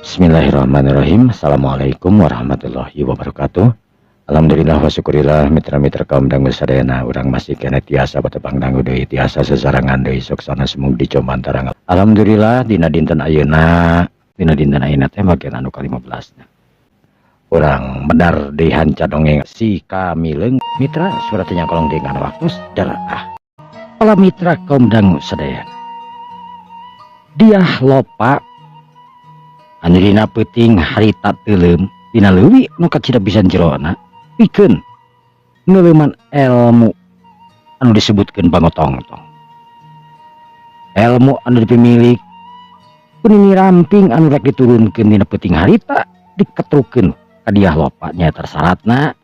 Bismillahirrahmanirrahim. Assalamualaikum warahmatullahi wabarakatuh. Alhamdulillah wa syukurillah, mitra-mitra kaum dangu sadayana, urang masih keneh tiasa batepang dangu deui, tiasa sesarangan deui soksana sumug di Comantarang. Alhamdulillah, dina dinten ayeuna, dina dinten ayeuna teh bagian anu ka-15 na. Urang medar deui hanca dongeng Si Kamileung. Mitra, surat kolong deui kana waktu ah. Para mitra kaum dangu sadayana. Diah Lopa anu dina peuting harita teuleum dina leuwi nu kacida pisan jerona pikeun ngeuleman ilmu anu disebutkeun pangotongtong, ilmu anu dipimilik ku Nini Ramping anu rek diturunkeun dina peuting harita diketrukeun ka Diah Lopa, nyaeta syaratna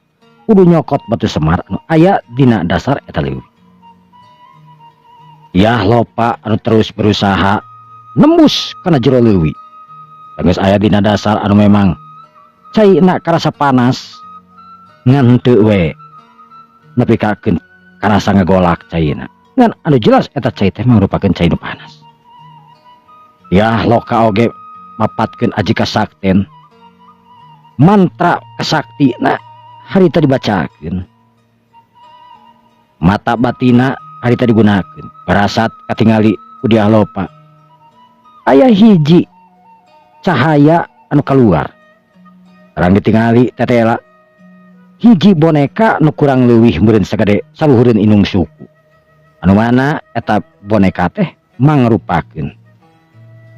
kudu nyokot batu semar anu aya dina dasar eta leuwi. Diah Lopa anu terus berusaha nembus kana jero leuwi, geus aya dina dasar anu memang caina karasa panas, ngan teu we nepi kakeun karasa ngagolak caina, ngan anu jelas eta cai teh mangrupakeun cai nu panas. Diah Loka oge mapatkeun aji kasakten, mantra kasaktina harita dibacakeun, mata batina harita digunakeun, barasat katingali ku Diah Lopa aya hiji cahaya anu keluar. Barang ditingali tetela hiji boneka nu kurang leuwih meureun sagede saluhureun indung suku, anu mana eta boneka teh mangrupakeun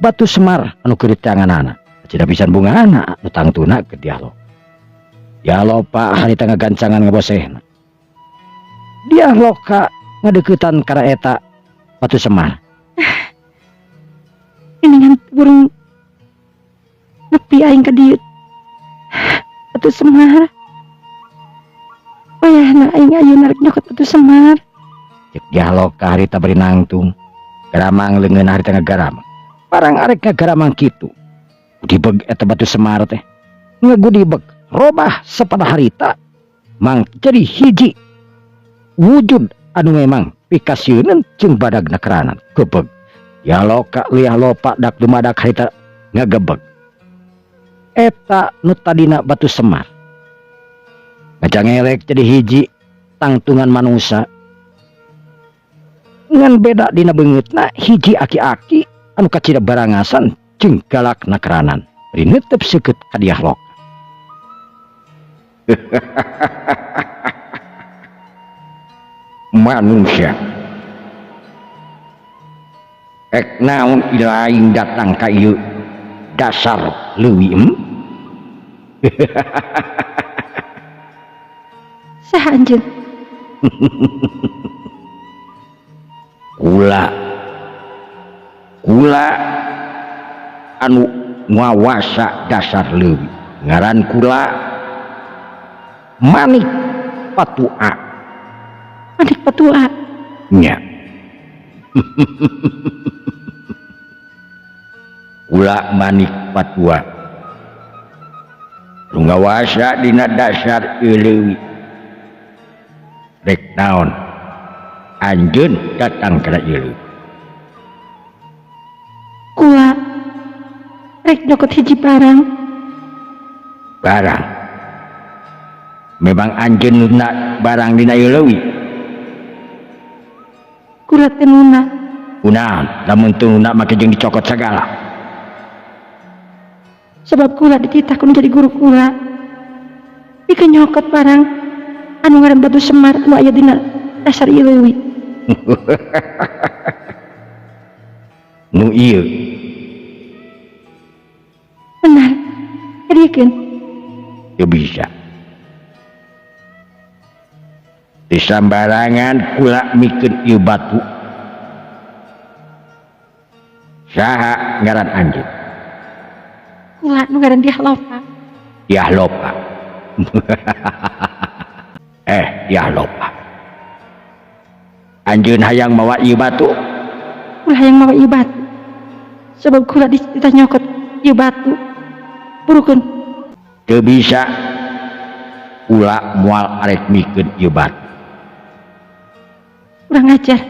batu semar anu keur ditanganana. Cida pisan bungana nu tangtuna ke Diah Lopa. Diah Lopa harita ngagancangan ngabosehna. Diah Loka ngadeuketan kana eta batu semar. Geningan burung nepi aing ka dieu batu semar. Wayahna aing ayeuna rek nyokot batu semar. Cek Diah Loka harita bari nangtung garamang leungeun harita ngagaramang. Barang arek ngagaramang kitu, gudibeg eta batu semar teh ngagudibeg robah sapada harita mang jadi hiji wujud anu memang pikasieuneun jeung badagna keranan gebeg. Diah Loka Diah Lopa dak dumadak harita ngagebeg eta nu tadina batu semar ngacangelek jadi hiji tangtungan manusia, ngan beda dina beungeutna, hiji aki-aki anu kacida barangasan jeung galak nakeranan bari neuteup seukeut ka Diah Loka. Manusia, ek naon ilaing datang ka ieu dasar leuwi? Saha anjeun? Kula, kula anu ngawasa dasar leuwi, ngaran kula Manik Patua. Manik Patua? Nya. Kula Manik Patua nu ngawasa dina dasar ieu leuwi. Rek naon anjeun datang kana ieu leuwi? Kula rek nyokot hiji barang. Barang? Memang anjeun na barang dina ieu leuwi? Kula teh nuna. Kunaon lamun teu nuna make jeung dicokot sagala? Sebab kula dititah ku nu jadi guru kula pikeun nyokot barang anu ngaran batu semar anu aya dina dasar ieu leuwi. Nu ieu? Benar, jadikeun. Teu bisa. Di sambarangan kula mikeun ieu batu. Saha ngaran anjeun? Kula nu ngaran Diah Lopa. Diah Lopa. Diah Lopa, anjeun hayang mawa ieu batu? Kula hayang mawa ieu batu sebab kula dititah nyokot ieu batu. Burukeun. Teu bisa, kula moal arek mikeun ieu batu. Kurang ajar,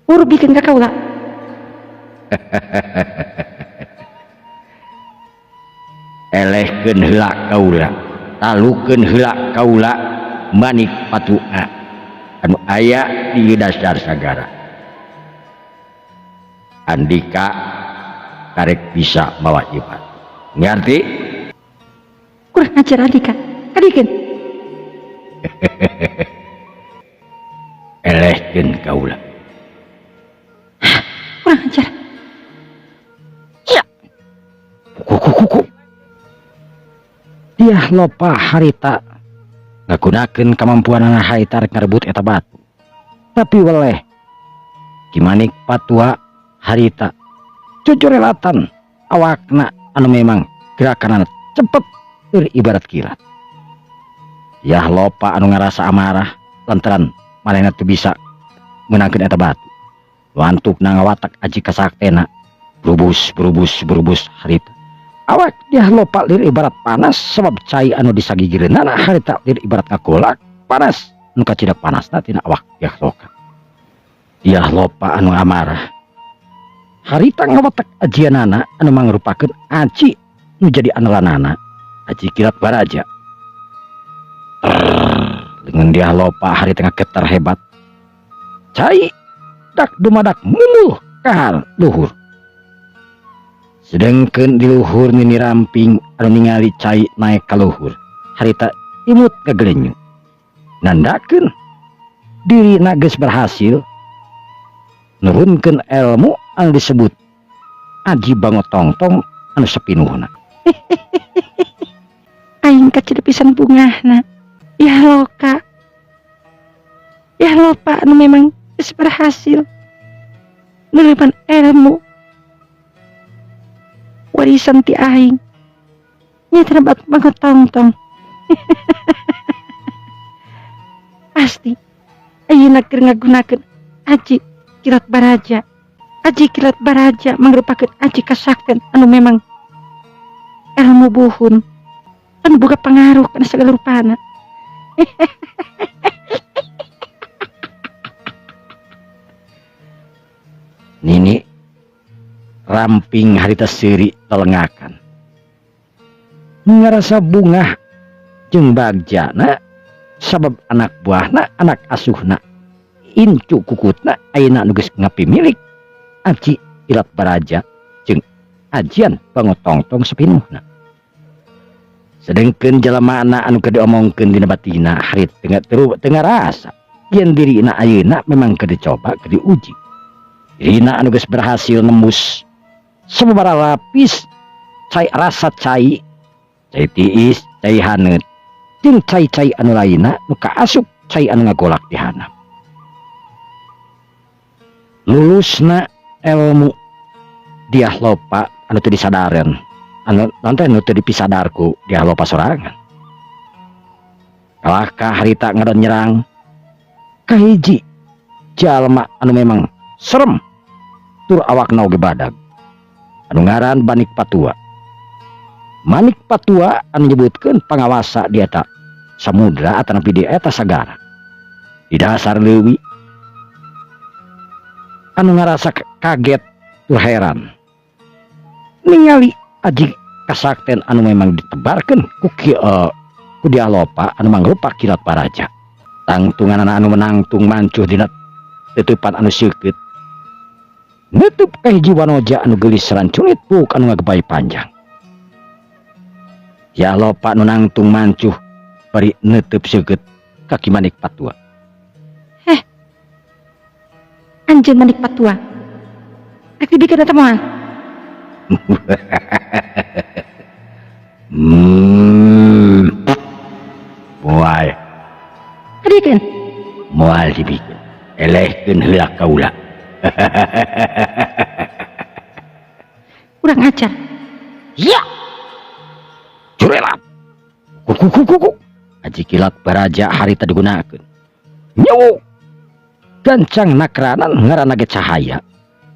buru bikeun ka kaula. Elehkeun heula kaula, talukeun heula kaula manik patua anu aya di dasar sagara. Andika karek bisa mawa ieu batu. Ngarti? Kurang ajar Andika. Kadikeun. Elehkeun kaula. Kurang ajar. Ya. Kuku. Diah lopa harita ngagunakeun kamampuanana harita rek ngarebut eta batu. Tapi weleh Ki Manik Patua harita cucurelatan awakna anu memang gerakanana cepet keur ibarat kilat. Diah lopa anu ngarasa amarah lantaran manehna teu bisa meunangkeun eta batu. Wantukna ngawatak aji kasaktena berubus berubus berubus harita. Awak Diah lopa lir ibarat panas sebab cai anu disagigireunana harita lir ibarat ngagolak panas nu kacidak panasna tina awak Diah Loka. Diah lopa anu amarah harita ngawatak ajianana anu mangrupakeun aji nu jadi andalanana aji kilat baraja. Dengan Diah lopa harita ngagetar hebat cai dak dumadak mumuh kahar luhur. Sedengkeun di luhur Nini Ramping anu ningali cai naik ka luhur harita imut ngagelenyung nandakeun dirina geus berhasil nurunkeun ilmu anu disebut aji bangotongtong anu sepinuhna. Aing kacida pisan bungahna. Ya loka. Ya lopa anu memang geus berhasil nuleupan ilmu warisan ti aing nyata banget tongtong. Pasti ayeuna keur ngagunakeun aji kilat baraja. Aji kilat baraja mangrupakeun aji kasakten anu memang ilmu buhun anu boga pangaruh kana sagala rupana. Nini Ramping harita seuri telengakan ngarasa bungah jeung bagjana sabab anak buahna anak asuhna incu kukutna ayeuna nu geus ngapimilik aji kilat baraja jeung ajian pangotongtong sepinuhna. Sedengkeun jelemana anu keur diomongkeun dina batina harit teu ngarasa yen dirina ayeuna memang keur dicoba keur diuji. Dirina anu geus berhasil nembus sababaraha lapis cai rasa cai, cai tiis, cai haneut, jeung cai-cai anu lainna nu kaasup cai anu ngagolak di handap. Lulusna ilmu Diah Lopa anu teu disadareun, anu naon teh nu teu dipisadar ku Diah Lopa sorangan. Kalahkah harita ngadon nyerang kahiji jalma anu memang serem tur awakna oge badag anu ngaran Manik Patua. Manik Patua anu nyebutkeun pangawasa di eta samudra atanapi di eta sagara. Di dasar leuwi anu ngarasa kaget tur heran ningali aji kasakten anu memang ditebarkeun ku Diah Lopa anu mangrupa kilat baraja. Tangtunganana anu menangtung mancuh dina teuteupan anu seukeut nutup ka hiji wanoja anu geulis rancunit buuk anu ngagebay panjang. Diah Lopa nu nangtung mancuh bari neuteub seukeut ka Ki Manik Patua. Heh. Anjeun Manik Patua. Rek dibikeun eta moal? Moal. Kadikeun? Moal dibikeun. Elehkeun heula kaula. Kurang ajar. Ya. Curelat. Kuku. Aji kilat baraja harita digunakeun. Nyewu. Gancang nakranan ngaranna ge cahaya.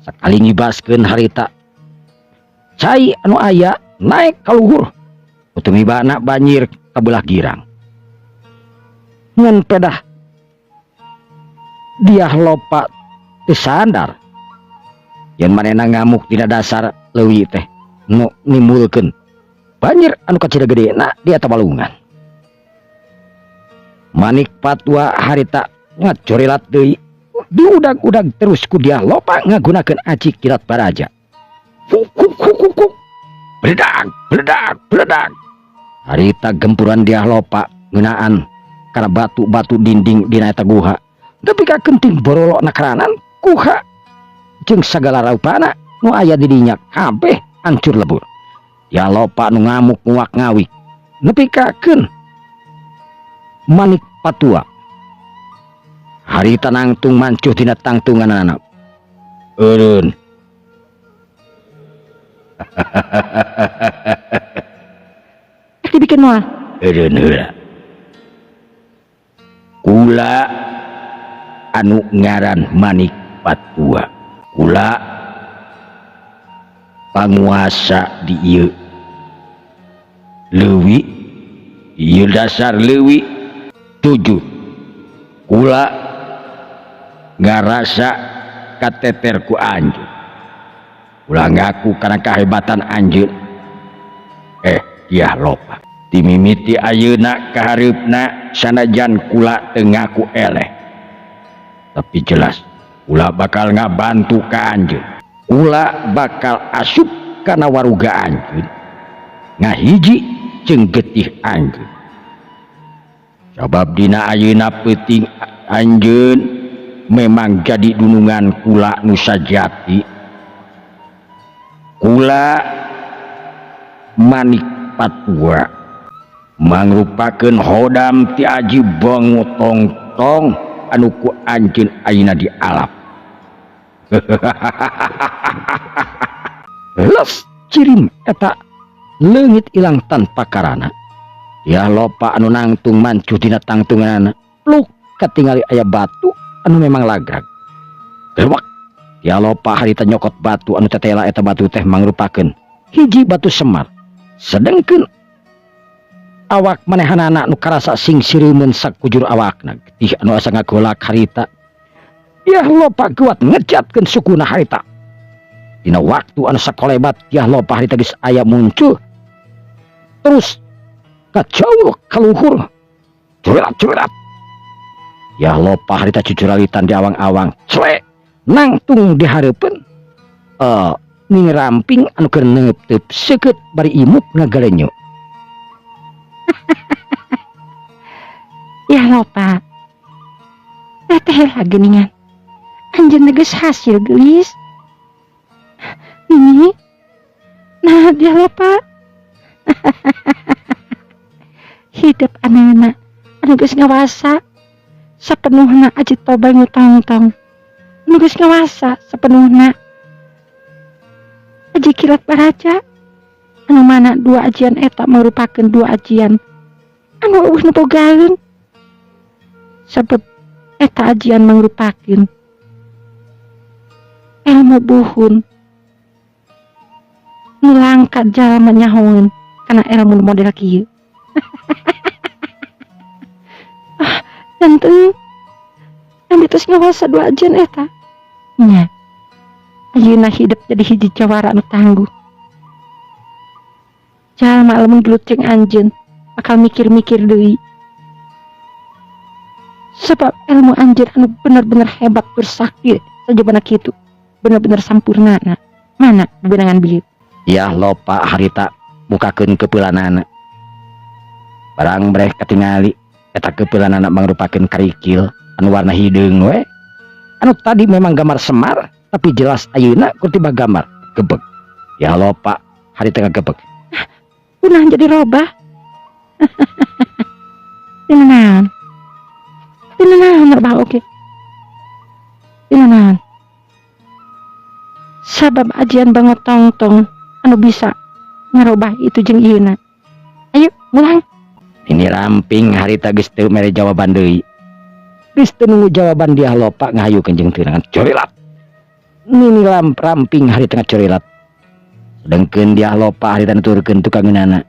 Sakali ngibaskeun harita cai anu aya naik ka luhur. Utumibana banjir ka belah girang. Ngan pedah Diah Lopa teu sadar yen manehna ngamuk dina dasar leuwi teh nu nimbulkeun Banjir anu kacida gedena di eta walungan. Manik Patwa harita ngacorilat deui diudag-udag terus ku Dyah Lopa ngagunakeun aji kilat baraja. Kuk kuk kuk kuk kuk. Beledag beledag beledag. Harita gempuran Dyah Lopa ngeunaan kana batu-batu dinding dina eta guha. Nepi ka kenting borolok nakaranan guha jeung sagala rupana nu aya di dinya kabeh hancur lebur. Dyah Lopa nu ngamuk nguak ngawik nepi kakeun Manik Patua harita nangtung mancuh dina tangtunganana. Eureun. Rek dibikeun moal? Eureun heula. Kula anu ngaran Manik Patua. Kula panguasa di ieu leuwi, ieu dasar leuwi 7. Kula ngarasa kateter ku anjeun. Kula ngaku kana kahebatan anjeun. Dyah Lopa. Timimiti ayeuna ka hareupna sanajan kula teu ngaku eleh. Tapi jelas kula bakal ngabantu ka anjeun. Kula bakal asup kana waruga anjeun. Ngahiji jeung getih anjeun. Sabab dina ayeuna peuting anjeun memang jadi dunungan kula nu sajati. Kula Manik Patua mangrupakeun hodam ti aji Bango Tongtong anu ku anjeun ayeuna dialap. Les cirim eta leungit ilang tanpa karana. Dyah Lopa anu nangtung mancuh dina tangtunganana. Pluk katingali aya batu anu memang lagrag. Gelwak. Dyah Lopa harita nyokot batu anu tetela eta batu teh mangrupakeun hiji batu semar. Sedengkeun awak manehanana nu karasa sing sireumeun sakujur awakna. Getih anu asa ngagolak harita. Dyah Lopa kuat ngejatkeun sukuna harita. Dina waktu anu sakolebat Dyah Lopa harita geus aya muncul. Terus kajauh kaluhur. Curat-curat. Dyah Lopa harita cucuralitan di awang-awang. Clek nangtung di hareupeun. Ning ramping anu keur neuteup seukeut bari imut ngagalenyo. Dyah Lopa. Teteh lah geuningan. Anjeunna geus hasil geulis. Nini. Nah, Dyah Lopa. Hidup aneuna anu geus ngawasa sapenuhna aji Toba ngutong-tong. Anu geus ngawasa sapenuhna aji kilat baraja. Anu mana dua ajian eta merupakeun dua ajian anu eueuh nu bogaeun. Sabab eta ajian mangrupakeun ilmu buhun nu langka jalma nyahoeun kana ilmu model kieu. Ah, janten abdi tos ngawasa dua ajian eta. Nya. Ayeuna hidup jadi hiji jawara anu tangguh. Jalma lamun gelut jeung anjeun bakal mikir-mikir deui. Sebab ilmu anjeun anu bener-bener hebat bersakti sajabana kitu. Bener-bener sampurna. Mana bebenangan bieu? Dyah Lopa harita mukakeun keupeulana. Barang breh katingali eta keupeulana mangrupakeun karikil anu warna hideung we. Anu tadi memang gambar semar tapi jelas ayeuna ku tiba gambar gebeg. Dyah Lopa harita ngagebeg. Ah, punah jadi robah. Tina naon? Tina naon robah oge? Tina naon? Sabab ajian Bango Tongtong anu bisa ngarobah itu jeung ieuna. Ayo mulang. Ini ramping harita geus teu mere jawaban deui. Geus teu nunggu jawaban Dyah Lopa ngahayukeun jeung teu ngacorilat. Nini ramping harita ngacorilat. Sedengkeun Dyah Lopa harita nuturkeun tukangeunana.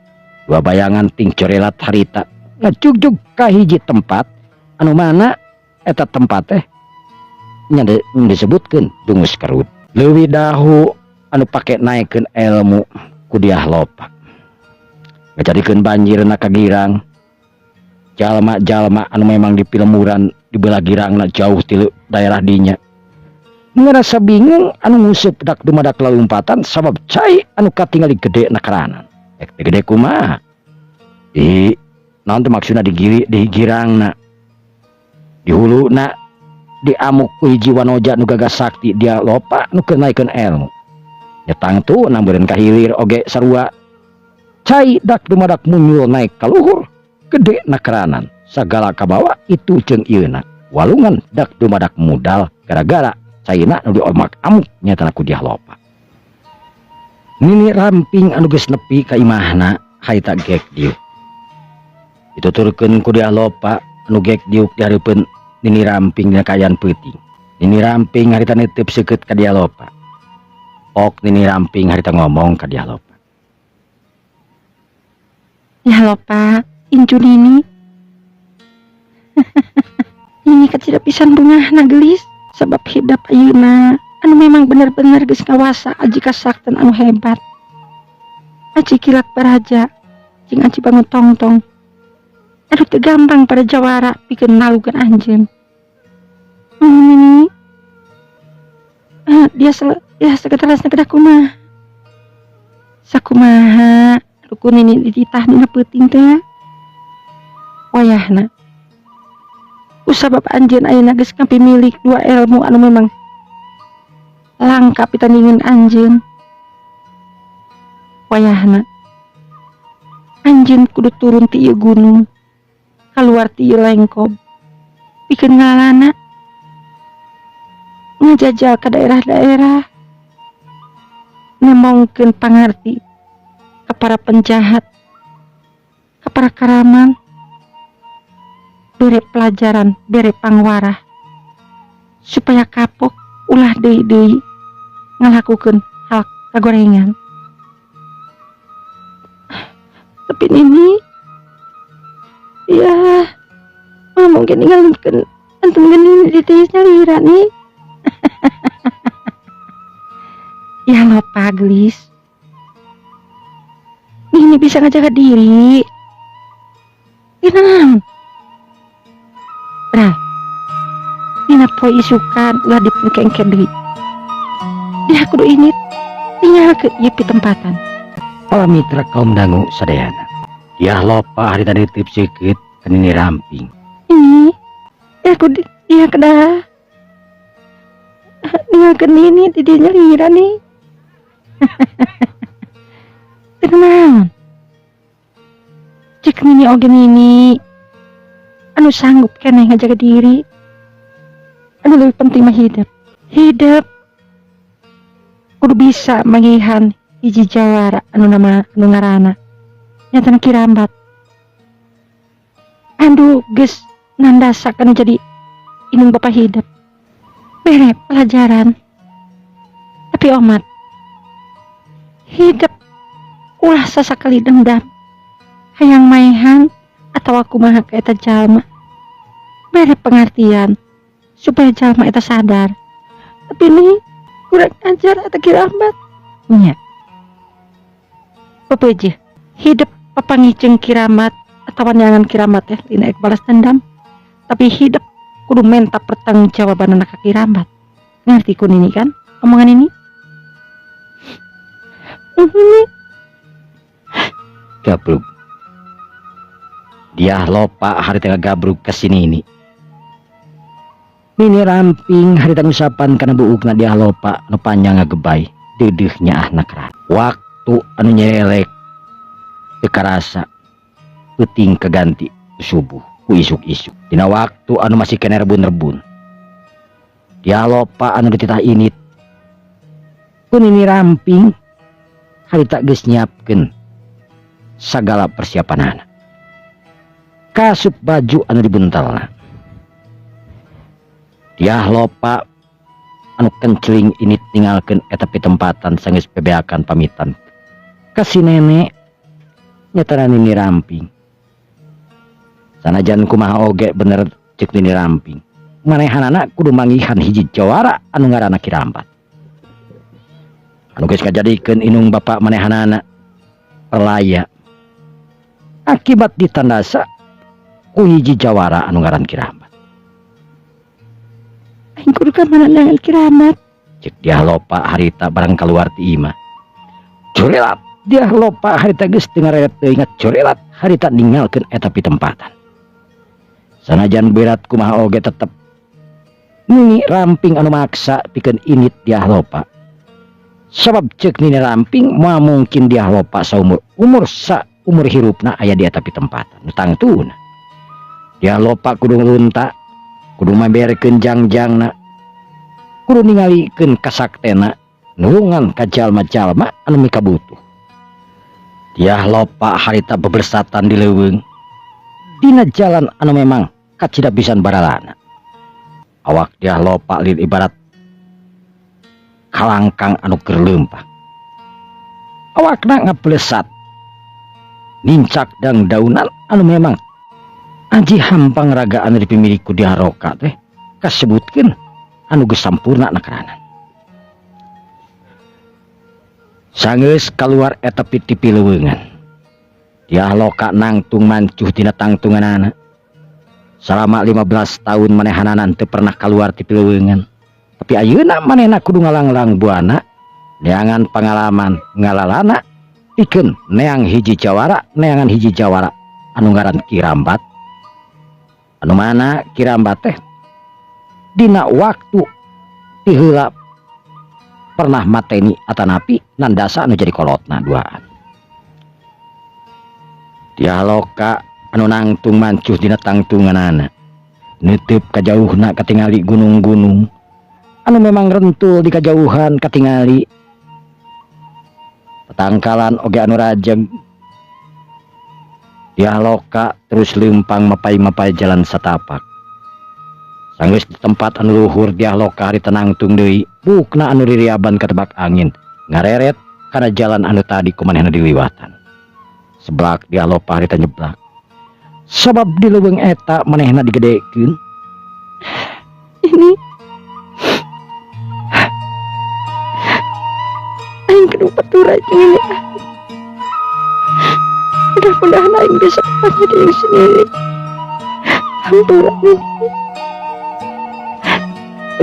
Dua bayangan ting corelat harita ngajugjug ka hiji tempat anu mana eta tempat teh nya disebutkeun Dungus Kerut. Leuwih dahu anu pake naekeun ilmu ku Dyah Lopa. Ngajadikeun banjirna ka girang. Jalma-jalma anu memang di pilemuran di belah girangna jauh ti daerah dinya. Ngerasa bingung anu nguseup dak dumadak lalumpatan sabab cai anu katingali gede na karanan. Ek teh gede kumaha? Di naon teh maksudna di giri di girangna. Di huluna diamuk ku hiji wanoja nu gagah sakti dia lopa nu keur naikeun elmu. Nya tangtu nameureun ka hilir oge sarua. Cai dak dumadak munyul naik ka luhur gede na karanan. Sagala kabawa itu jeung ieuna. Walungan dak dumadak mudal gara-gara caina nu diomak amuk nyatana ku Dyah Lopa. Nini Ramping anu geus nepi ka imahna harita gek diuk. Dituturkeun ku Dyah Lopa anu gek diuk di hareupeun Nini Ramping dina kaayaan peuting. Nini Ramping harita neuteub seukeut ka Dyah Lopa. Ok Nini Ramping harita ngomong ka Dyah Lopa. Dyah Lopa, incu Nini. Nini kacida pisan bungahna geulis sabab hidep ayeuna anu memang bener-bener geus ngawasa aji kasakten anu hebat. Aji Kilat Baraja jeung aji Bangun Tongtong. Aduh teu gampang pada jawara pikeun nalukeun anjeun. Nini. Dia ya seketeras kedah kumaha. Sakumaha rukun ini dititah dina peuting teh. Wayahna. Kusabab anjeun ayeuna geus ngapimilik dua ilmu anu memang langka pitandingan anjeun. Wayahna anjeun kudu turun ti ieu gunung kaluar ti ieu lengkob pikeun ngalalana ngajajal ka daerah-daerah nemongkeun pangarti ka para penjahat ka para karaman bere pelajaran bere pangwarah supaya kapok ulah deui-deui ngalakukeun hal kagorengan. Tapi Nini ya mungkin ninggalkeun antum geuning di tiis nyalira nih. Ya lopa gelis. Nini bisa ngajaga diri. Tenang. Nah, dina poe isukan ulah dipengkengke deui. Dia kudu ini tinggal ke ieu pitempatan. Para mitra kaum dangu sadayana. Dyah Lopa harita nitip seukeut ka Nini Ramping. Ini ya kudu dia kedah ninggalkeun Nini di dieu nyalira nih. Teu kunaon. Cek Nini oge Nini anu sanggup keneh ngajaga diri. Anu leuwih penting mah hidup. Hidup kudu bisa mangihan hiji jawara anu nama anu ngaranna nyatana Ki Rambat. Anu geus nandasak anu jadi indung bapa hidup. Bere pelajaran. Tapi omat hidup ulah sasakali dendam. Hayang maehan atawa kumaha ka eta jalma. Bere pengertian supaya jalma eta sadar. Tapi ini kurang ajar eta Ki Rambat. Nya. Pepeje hidup papanggih jeung Ki Rambat atawa neangan Ki Rambat teh lain ek balas dendam. Tapi hidup kudu menta pertanggungjawaban ka Ki Rambat. Ngerti ku Nini kan omongan ini? Gabrug. Dyah Lopa harita ngagabrug ka si Nini. Nini Ramping harita ngusapan kana buukna Dyah Lopa nu panjang ngagebay deudeuh nyaahna keran. Waktu anu nyelek teu karasa peuting kaganti subuh ku isuk-isuk. Dina waktu anu masih keneh rebun-rebun. Dyah Lopa anu dititah init ku Nini Ramping harita geus nyiapkeun sagala persiapanana. Kasup baju anu dibuntelna. Dyah Lopa anu kenceling init ninggalkeun eta pitempatan sanggeus bebeakan pamitan ka si nenek nyatana Nini Ramping. Sanajan kumaha oge bener ceuk Nini Ramping. Manehanana kudu manggihan hiji jawara anu ngaranna Ki Rambat. Anu geus ngajadikeun indung bapa manehanana perlaya. Akibat ditandasa ku hiji jawara anu ngaran Ki Rahmat. Aing kudu ka mana neangan Ki Rahmat? Cek Dyah Lopa harita barang keluar ti imah. Curelat Dyah Lopa harita geus teu ngareret teuing, curelat harita ninggalkeun eta pitempatan. Sanajan berat kumaha oge tetep Nini Ramping anu maksa pikeun init Dyah Lopa. Sabab cek Nini Ramping moal mungkin Dyah Lopa saumur umur sa umur hirupna aya di eta pitempatan. Nu tangtuna. Dyah Lopa kudu ngelunta, kudu maberkeun jangjangna, kudu ningalikeun kasaktena, nulungan ka jalma-jalma anu mikabutuh. Dyah Lopa harita bebelesatan di leuweung dina jalan anu memang kacida pisan baralana. Awak Dyah Lopa lin ibarat kalangkang anu keur leumpang. Awakna ngabelesat nincak dang daunan anu memang aji hampang raga anu dipimilik ku Dyah Loka teh kasebutkeun anu geus sampurna nakeranan. Sanggeus kaluar eta ti pileuweungan, Dyah Loka nangtung mancuh tina tangtunganana. Salama 15 tahun manehanana teu pernah kaluar ti pileuweungan. Tapi ayeuna manehna kudu ngalanglang buana, neangan pangalaman ngalalana pikeun neang hiji jawara, neangan hiji jawara anu ngaran Ki Rambat. Anu mana Ki Rambat teh dina waktu ti heula pernah mateni atanapi nandasa anu jadi kolotna duaan. Dyah Loka anu nangtung mancuh dina tangtunganana. Neuteup kajauhna katingali gunung-gunung anu memang rentul di kajauhan katingali. Petangkalan oge anu rajeg. Dyah Loka terus leumpang mapai-mapai jalan satapak. Sanggeus di tempat anu luhur Dyah Loka harita nangtung deui, buukna anu ririaban katebak angin, ngareret kana jalan anu tadi ku manehna diliwatan. Seblak Dyah Lopa harita nyeblak. Sabab di leuweung eta manehna digedekeun. Ini aing kudu batura jeung ini. Mudah-mudahan aing bisa kapanggih deui si Nini. Hampura Nini.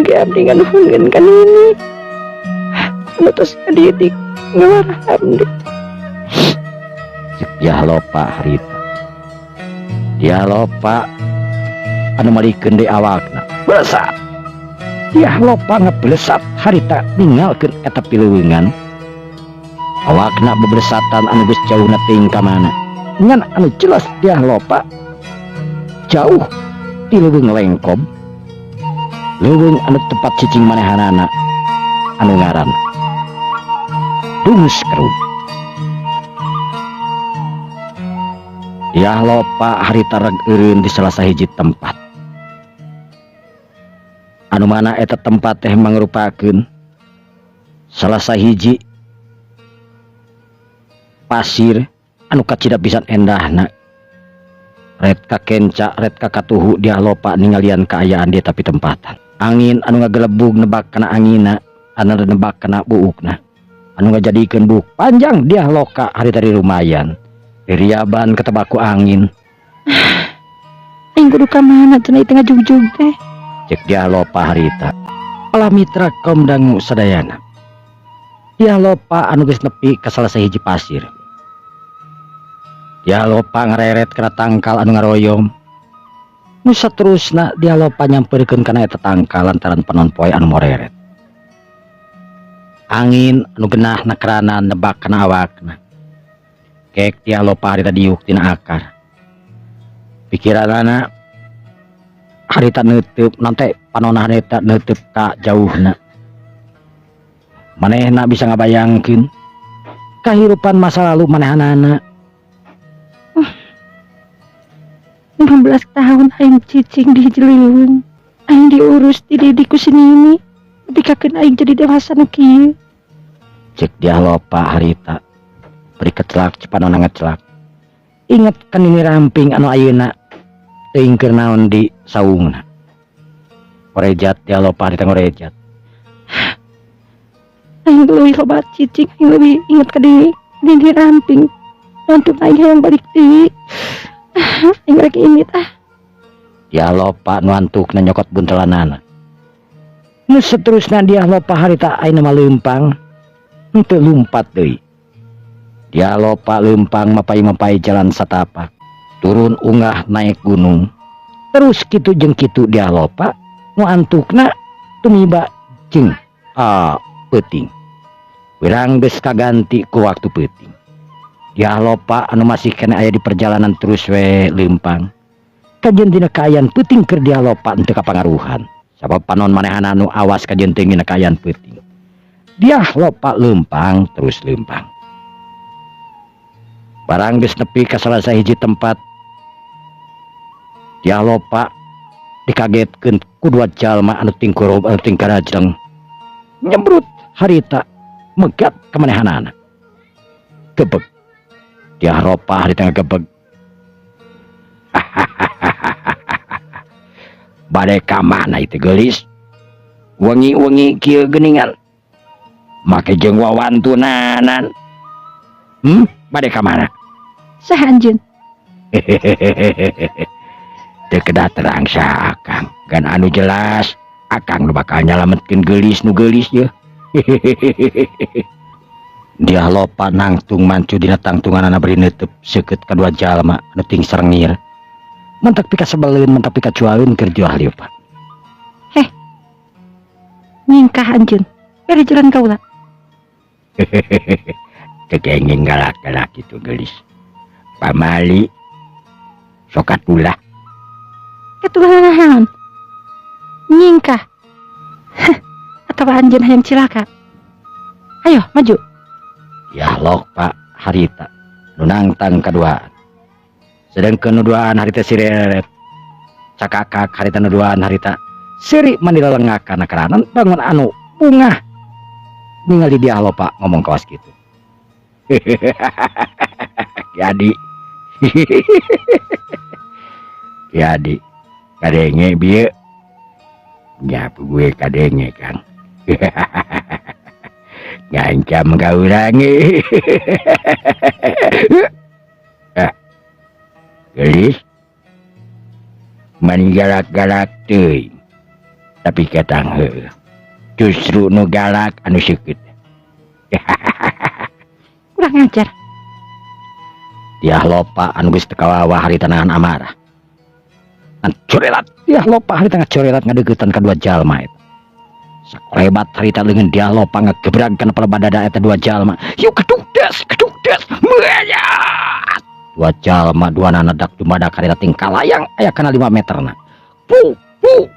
Oge abdi nganuhunkeun ka Nini. Anu tos ngadidik ngawarah abdi. Cek Dyah Lopa harita. Dyah Lopa anu malikeun deui awakna. Belesat. Dyah Lopa ngebelesat harita ninggalkeun eta pileuweungan. Awakna bebelesatan anu geus jauhna teuing ka mana. Ngan anu jelas Dyah Lopa jauh ti leuweung lengkob. Leuweung anu tempat cicing manehanana anu ngaran Dungus Kerub. Dyah Lopa harita reg eureun di salah sahiji tempat. Anu mana eta tempat teh mangrupakeun salah sahiji pasir anu kacida pisan endahna. Ret ka kenca, ret ka katuhu Dyah Lopa ningalian kaayaan di eta pitempatan. Angin anu ngagelebug nebak kana angina, anu nebak kana buukna. Anu ngajadikeun buuk panjang Dyah Loka harita lumayan. Ririaban ketebak ku angin. Aing kudu ka mana cenah ieu ngajugjug teh? Cek Dyah Lopa harita. Alah mitra kaum dangu sadayana. Dyah Lopa anu geus nepi ka salah sahiji pasir. Dyah Lopa ngareret kana tangkal anu ngaroyom. Nu saterusna Dyah Lopa nyamperkeun kana eta tangkal lantaran panon poe anu moreret. Angin anu genah nakerana nebak kana awakna. Kek Dyah Lopa harita diuk tina akar. Pikiranana harita neuteub nante panona harita neuteub ka jauhna. Manehna bisa ngabayangkeun kahirupan masa lalu manehanana. 15 tahun aing cicing di hiji leuweung. Aing diurus dididik ku si Nini. Nepikakeun aing jadi dewasa nu kieu. Cek Dyah Lopa harita. Beri kecelak cepanona ngecelak. Inget kan Nini Ramping anu ayeuna teuing keur naon di saungna. Ngorejat Dyah Lopa harita ngorejat. Aing leuwih loba cicing, aing leuwih inget ka Nini Ramping. Antuk aing hayang balik deui. Aing rek indit ah. Dyah Lopa nu antukna nyokot buntelanana. Nu seterusna Dyah Lopa harita ayeuna mah leumpang henteu lumpat deui. Dyah Lopa leumpang mapay-mapay jalan satapak, turun unggah naik gunung. Terus kitu jeung kitu Dyah Lopa nu antukna tumiba jeung peuting. Wirang geus kaganti ku waktu peuting. Dyah Lopa anu masih keneh aya di perjalanan terus we leumpang. Kajeun dina kaayaan peuting keur Dyah Lopa henteu kapangaruhan. Sabab panon manehana nu awas kajeun teuing dina kaayaan peuting. Dyah Lopa leumpang terus leumpang. Barang geus nepi ka salah sahiji tempat, Dyah Lopa dikagetkeun ku dua jalma anu tingkurob anu tingkarajeng nyebrut harita megat ka manehanana. Gebeg. Dyah Lopa harita ngagebeg. Bade ka mana itu geulis? Wengi-wengi kieu geuningan. Make jeung wawantunanan. Bade ka mana? Saha anjeun? Teu kedah terang sa akang. Gan anu jelas akang nu bakal nyalametkeun geulis nu geulis yeuh. Dyah Lopa nangtung mancu dina tangtunganana bari neuteub seukeut kadua jalma anu ting serengir. Mentak pika sebeleun, mentak pika cuaeun keur Dyah Lopa. Heh. Nyingkah anjeun. Bere jalan kaula. Teu kenging galak-galak kitu geulis. Pamali sok atulah. Katulah naon? Nyingkah. Heh, atawa anjeun hayang cilaka. Ayo maju. Dyah Lopa harita nu nangtang kaduaan. Sedangkeun nu duaan harita sireret. Cakakak harita nu duaan harita seuri mandilalengak kana karanan bangun anu bungah. Ningali Dyah Lopa ngomong kawas kitu. Jadi. Jadi kadenge bieu. Nyapu gue kadenge Kang. Ngancam ka urang. Geulis. Mani galak-galak teuing. Tapi katang heueuh. Justru nu galak anu seukeut. Kurang ajar. Dyah Lopa anu geus teu kawawa harita nahan amarah. Ngan corelat Dyah Lopa harita ngacorelat ngadeuketan ka dua jalma eta. Sakolebat harita leungeun Dyah Lopa ngagebrag kana palebah dada eta dua jalma. Yuk keduk des, keduk des. Meuyat. Dua jalma dua nana dak dumadak harita tingkah layang aya kana 5 meterna. Pu pu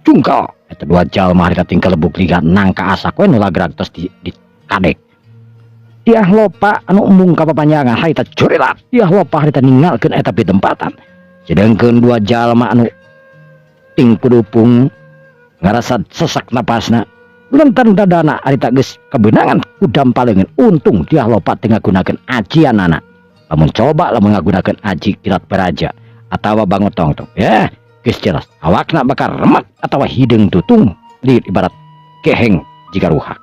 jungkal eta dua jalma harita tingkah lebuk liga nangka asak we nu lagrag tos di kadek. Dyah Lopa anu embung ka papanjangan harita corelat. Dyah Lopa harita ninggalkeun eta pitempatan. Sedangkeun dua jalma anu ting kudupung ngarasa sesak napasna. Lentan dadana harita geus kebenangan ku dampaleungeun. Untung Dyah Lopa teu ngagunakeun ajianana. Lamun coba lamun ngagunakeun aji kilat baraja atawa bangun tongtong. Ya, geus jelas awakna bakal remek atawa hideung tutung lieur ibarat keheng jiga ruhak.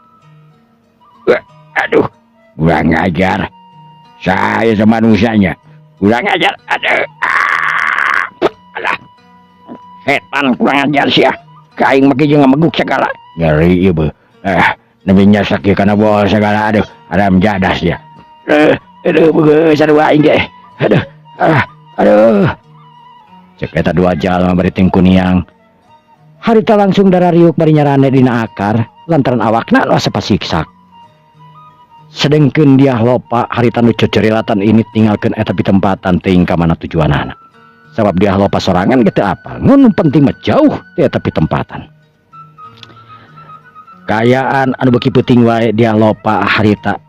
Wah, aduh, kurang ajar. Saya sama manusianya. Kurang ajar. Aduh. Ah, alah. Setan kurang ajar sia. Kaing make jeung ngameguk segala. Ngeri ieu beuh. Nepi nyasak ieu kana bol segala. Aduh, haram jadah sia. Aduh, beuh, sarua aing ge. Aduh, ah, aduh. Cek eta dua jalma bari tingkuniang. Harita langsung darariuk bari nyarane dina akar lantaran awakna nu asa pasiksak. Sedengkeun Dyah Lopa harita nu cocorilatan ini tinggalkeun eta pitempatan teuing ka mana tujuanana. Sabab Dyah Lopa sorangan ge teu apal, ngan nu penting mah jauh ti eta pitempatan. Kaayaan anu beuki peuting wae Dyah Lopa harita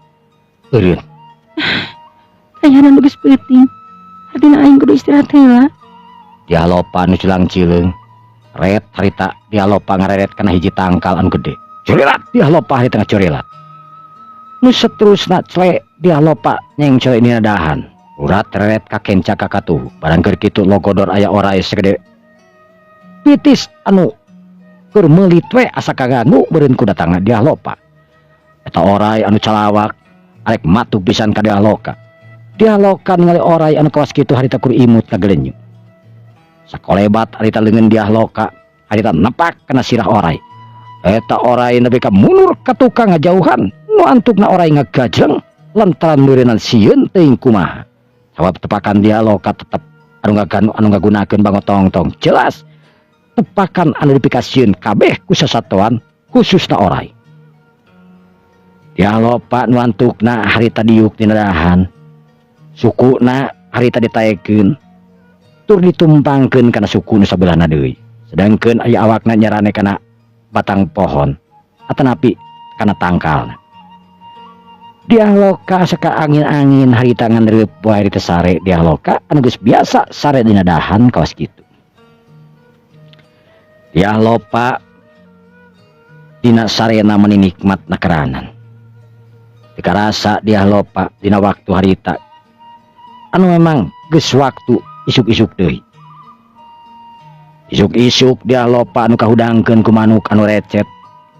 eureun. Kaayaan anu geus peuting. Artina aing kudu istirahat heula. Dyah Lopa nu cilang-cileung. Ret harita Dyah Lopa ngareret kana hiji tangkal anu gede. Curilat Dyah Lopa harita ngacurilat. Nu seterusna cle Dyah Lopa nyengcoy dina dahan. Urat reret ka kenca ka katuhu. Barang keur kitu logodor aya orai segede pitis anu keur meulit we asa kaganggu beureun ku datangna Dyah Lopa. Eta orai anu calawak arek matuk pisan ka Dyah Loka. Dyah Loka ningali oray anu kawas kitu harita kur imut ngagelenyu. Sakolebat harita leungeun Dyah Loka harita nepak kana sirah oray. Eta oray nepi ka mundur ka tukang ngajauhan nu antukna oray ngagajleng lantaran meureunnan sieun teuing kumaha. Sabab tepakan Dyah Loka tetep anu ngaganu anu ngagunakeun bangotongtong jelas tepakan anu dipikasieun kabeh ku sasatoan khususna oray. Dyah Loka nu antukna harita diuk dina dahan. Sukuna harita ditaekeun tur ditumpangkeun kana suku nu sabelahna deui. Sedangkeun aya awakna nyarane kana batang pohon atanapi kana tangkalna. Dyah Loka asa ka angin-angin harita nganreup wae harita sare Dyah Loka anu geus biasa sare dina dahan kawas kitu. Dyah Loka dina sarena meuni nikmat nakeranan. Teu karasa Dyah Loka dina waktu harita anu memang geus waktu isuk-isuk deui. Isuk-isuk Dyah Loka anu kahudangkeun ku manuk anu recet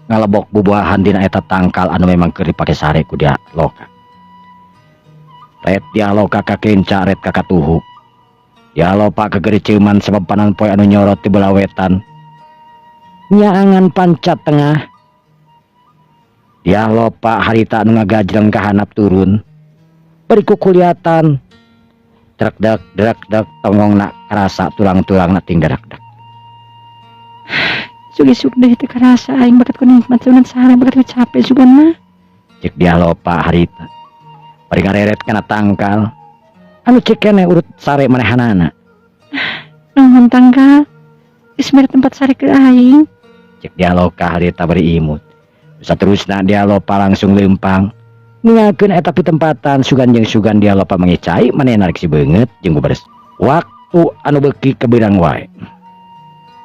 ngalebok bubuahan dina eta tangkal anu memang keur dipake sare ku Dyah Loka. Ret Dyah Loka kakenca ret kakatuhu. Dyah Loka kagericeuman sabab panon poe anu nyorot ti belah wetan. Nyaangan panca tengah. Dyah Loka harita anu ngagajleng ka handap turun. Bari kukuliatan drekdek drekdek tonggongna karasa tulang-tulangna ting darakdak. Isuk-isuk deui teu karasa aing bakat ku nikmat sugan sare bakat ku capek sugan mah. Cek Dyah Loka harita. Bari ngareret kana tangkal anu cek keneh urut sare manehanana. Nuhun tangkal. Geus mere tempat sare ke aing. Cek Dyah Loka harita bari imut. Saterusna Dyah Loka langsung leumpang. Ningalkeun eta pitempatan sugan jeung sugan Dyah Loka mangecai manehna rek si beungeut jeung beberes. Waktu anu beuki kebeurang wae.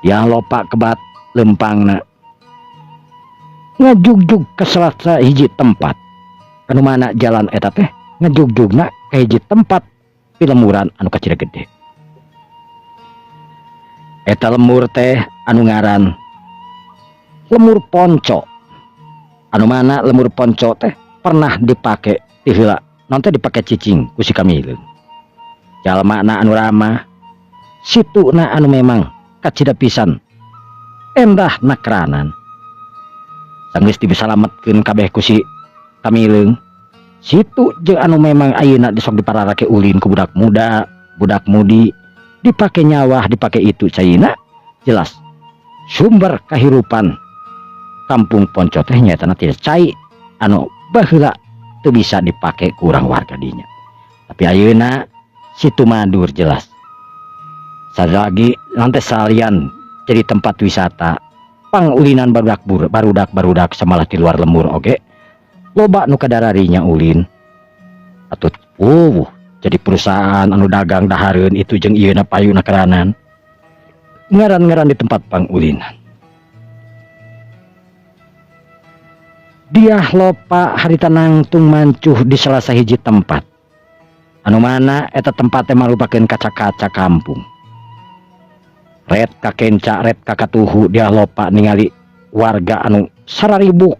Dyah Loka kebat lempangna ngajugjug ka salah hiji tempat. Anu mana jalan eta teh ngajugjugna ka hiji tempat pilemuran anu kacida gede. Eta lemur teh anu ngaran Lemur Ponco. Anu mana Lemur Ponco teh pernah dipake ti heula nanti dipake cicing ku si Kamileung. Jalmana anu ramah, situna anu memang kacida pisan endah nakranan. Sanggeus disalametkeun kabeh ku si Kamileung, situ jeung anu memang ayeuna disok dipararake ulin ku budak muda, budak mudi, dipake nyawah, dipake itu caina jelas sumber kahirupan kampung Ponco teh nyaetana tina cai anu baheula teu bisa dipake ku urang warga dinya. Tapi ayeuna Situ Madur jelas. Lagi nanti salian jadi tempat wisata pangulinan barudak barudak barudak samalah di luar lemur oge loba nu kadararinya ulin atau jadi perusahaan anu dagang dahareun itu jeung ieu na payuna keranan ngaran-ngaran di tempat pangulinan. Dyah Loka harita nangtung mancuh di salah sahiji tempat anu mana eta tempat teh marupakeun kaca-kaca kampung. Ret kakenca ret kakatuhu Dyah Loka ningali warga anu sararibuk.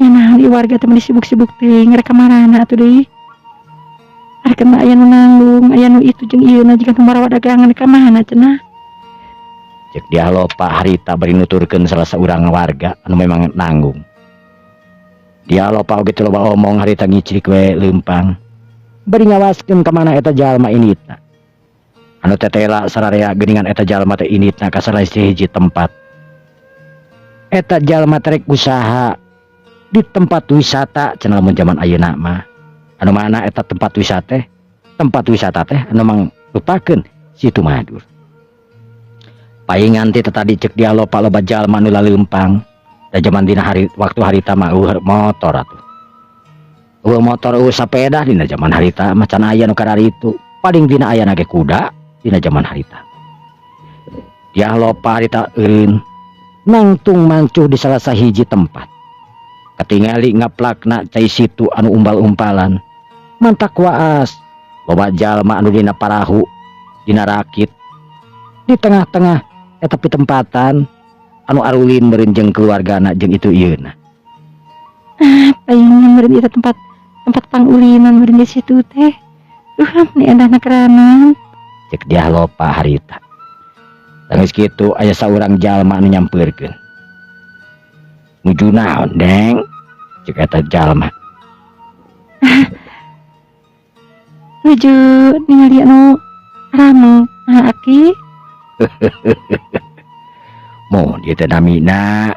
Ya naon ieu warga teh meuni sibuk-sibuk teuing rek ka marana atuh deui. Arek mah aya nu nanggung, aya nu itu jeung ieu na jiga nu marawa dagangan ka mana cenah. Cek Dyah Loka harita bari nuturkeun salah saurang warga anu memang nanggung. Dyah Loka oge teu loba omong harita ngicrik we leumpang. Bari ngawaskeun ka mana eta jalma inditna. Anu tetela sararea geuningan eta jalma teh inditna ka salah hiji tempat. Eta jalma teh rek usaha di tempat wisata cenah lamun zaman ayeuna mah. Anu mana eta tempat wisata teh? Tempat wisata teh anu mangrupakeun Situ Madur. Paingan ti tadi cek Dyah Loka loba jalma anu laleumpang. Da jaman dina hari waktu harita mah eueuh motor atuh. Eueuh motor eueuh sapeda dina jaman harita mah can aya nu kararitu. Paling dina ayana ge kuda dina jaman harita. Dyah Loka harita eureun nangtung mancuh di salah sahiji tempat. Katingali ngaplakna cai situ anu umbal-umpalan. Mantak waas loba jalma anu dina parahu dina rakit di tengah-tengah eta pitempatan anu arulin meureun jeung keluargana jeung itu ieuna. Ah, paingan meureun ieu tempat Tempat pangulinan meureun di situ teh. Duh, meni endah nakeranan. Cek Dyah Lopa harita. Geus kitu aya saurang jalma anu nyampeurkeun. "Nuju naon, Neng?" cek eta jalma. Nuju ningali anu rameng, ah, Aki. Mun ieu teh namina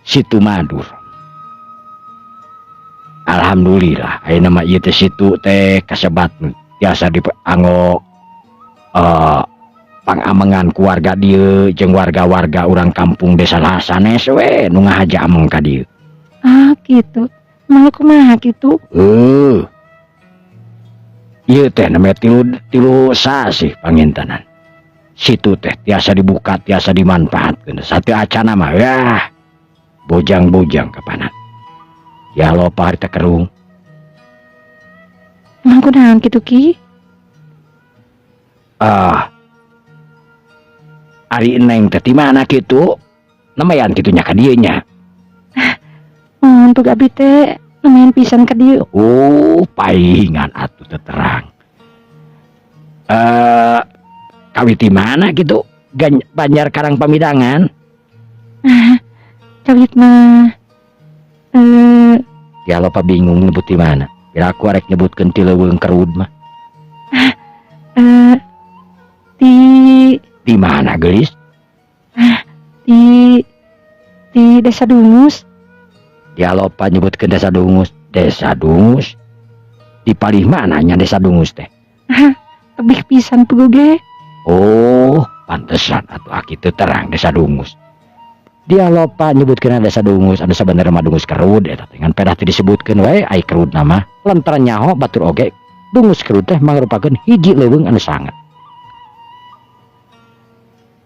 Situ Madur. Alhamdulillah ayeuna mah ieu teh situ teh kasebat biasa dianggo pangamengan keluarga dieu jeung warga-warga urang kampung desa sanes we nu ngahaja ameng ka dieu. Ah, gitu. Emang kumaha kitu? Ieu teh namanya 3 sasih pangintenan. Situ teh tiasa dibuka, tiasa dimanfaatkeun. Satu acana mah yah bojang-bojang kapanan. Ya lopa harita kerung. Emang kunaon kitu, Ki? Ah. Ari Neng teh ti mana kitu? Namayan kitu nya ka dieu nya. Mun pug abi teh lumayan pisan ka dieu. Oh, paingan atuh teu terang. Kawit ti mana kitu? Banjar Karang Pamidangan. Ah, kawit mah Ya lopa bingung nyebut di mana. Kira aku arek nyebutkeun ti leuweung kerud mah. Di Di mana, geulis? Di Desa Dungus. Dia lopa nyebutkeun Desa Dungus. Desa Dungus. Di palih mana nya Desa Dungus teh? Ah, tebih pisan puguh ge. Oh, pantesan atuh aki teu terang Desa Dungus. Dia lopa nyebutkeun Desa Dungus, anu sabenerna mah Dungus Kerud eta teh. Ngan pedah teu disebutkeun we ai Kerud nama. Lantaran nyaho batur oge Dungus Kerud teh mangrupakeun hiji leuweung anu sangat.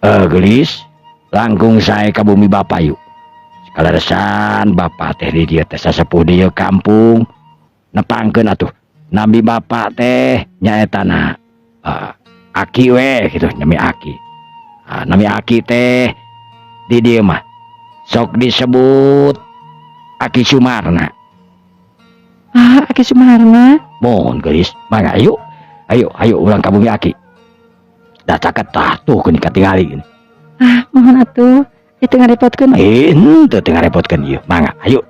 Geulis, langkung sae ka bumi bapa yuk. Sakaleresan bapa teh di dieu teh sasepuh dieu kampung. Nepangkeun atuh nami bapa teh nyaeta aki we gitu, nami aki. Ah, nami aki teh di dieu mah sok disebut Aki Sumarna. Ah, Aki Sumarna. Mohon geulis, mangga ayo. Ayo, ayo urang ka bumi aki. Da caket tah tuh geuning katingali gini. Ah, mohon atuh. Itu ngarepotkeun. Henteu teu ngarepotkeun ieu. Mangga, ayo.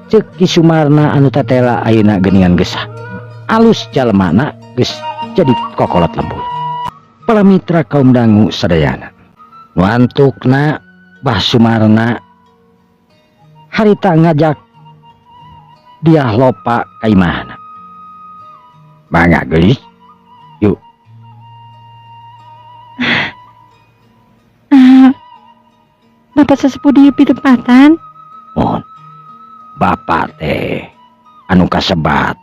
Ceuk Ki Sumarna anu tetela ayeuna geuningan gesah. Alus jalmana geus jadi kokolot lembur. Para mitra kaum dangu sadayana. Nu antukna Bah Sumarna harita ngajak Dyah Lopa ka imahna. Mangga geulis. Yuk. Ah, Bapak sesepuh di pitempatan? Mohon. Bapak teh anu kasebat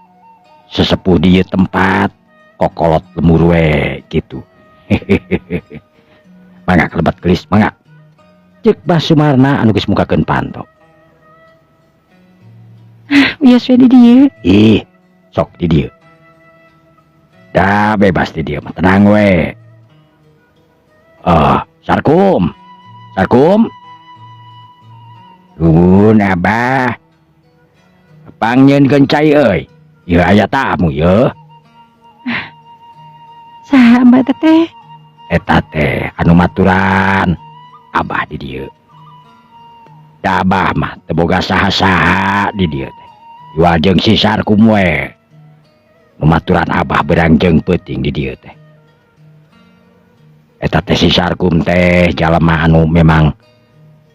sesepuh di ieu tempat kokolot lemur we gitu. Mangga kelebat geulis, mangga. Ceuk Bah Sumarna anu geus mukakeun panto. Ah, wios we di dieu. Ih, sok di dieu. Dah bebas di dieu mah, tenang we. Ah, Sarkum. Sarkum. Nuhun Abah. Pangnyieunkeun cai euy. Ieu aya tamu ieu. Saha Mbak teteh? Eta teh anu maturan Abah di dieu. Da Abah mah teu boga saha-saha di dieu teh. Jual jeung si Sarkum we. Nu maturan Abah berang jeung peuting di dieu teh. Eta teh si Sarkum teh jalma anu memang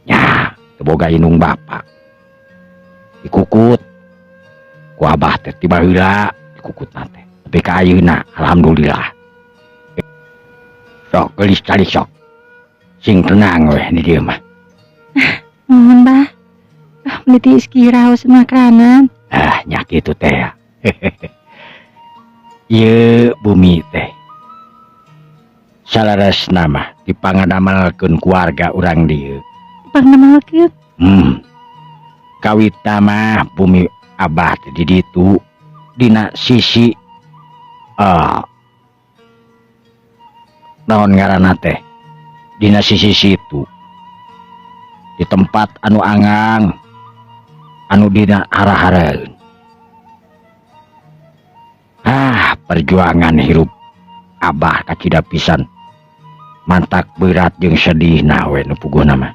nya teu boga indung bapa. Dikukut ku Abah teh ti baheula dikukutna teh. Tapi ka ayeuna alhamdulillah. Sok geulis calik sok. Sing tenang weh di dieu mah. Nuhun Bah. Ah, meni tiis kiraos makanan. Ah, nya kitu teh. Ieu bumi teh. Salaresna mah dipangadamelkeun keluarga urang dieu. Dipangadamelkeun? Kawitna mah bumi Abah teh di ditu dina sisi naon ngaranna teh? Dina sisi situ. Di tempat anu angang anu dina arah-araheun. Perjuangan hirup Abah kacida pisan mantak berat jeung sedih nawe nu puguhna mah.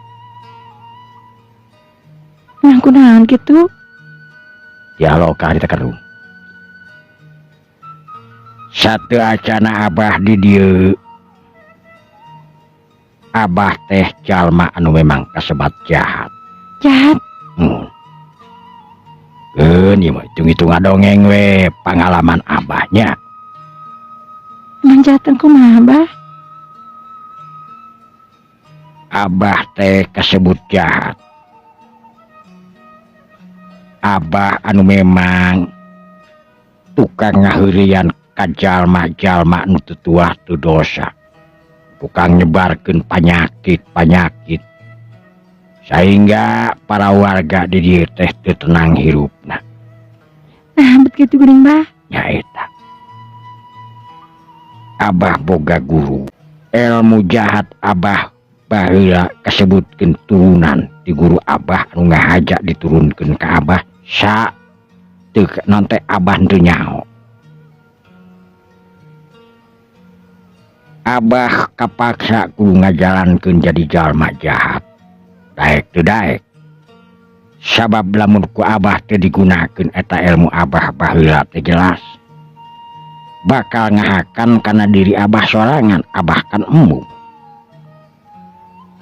Emang kunaon kitu? Dialog harita kerung. Satu acana Abah di dieu. Abah teh jalma anu memang kasebat jahat. Jahat? Keun ieu mah hitung-hitung ngadongeng we pangalaman Abahnya. Emang jahat kumaha, Abah? Abah teh kasebut jahat. Abah anu memang tukang ngaheureuyan ka jalma-jalma nu teu tuah teu dosa. Tukang nyebarkeun panyakit-panyakit sehingga para warga di dieu teh teu tenang hirupna. Nah, bet kitu geuning, Bah. Nyaeta. Abah boga guru. Ilmu jahat Abah baheula kasebutkeun turunan di guru Abah anu ngahaja diturunkeun ka Abah sa teu naon teh Abah teu nyaho. Abah kapaksa kudu ngajalankeun jadi jalma jahat. Daek teu daek. Sabab lamun ku Abah teu digunakeun eta ilmu Abah baheula teh jelas bakal ngahakan kana diri Abah sorangan, Abah kan embung.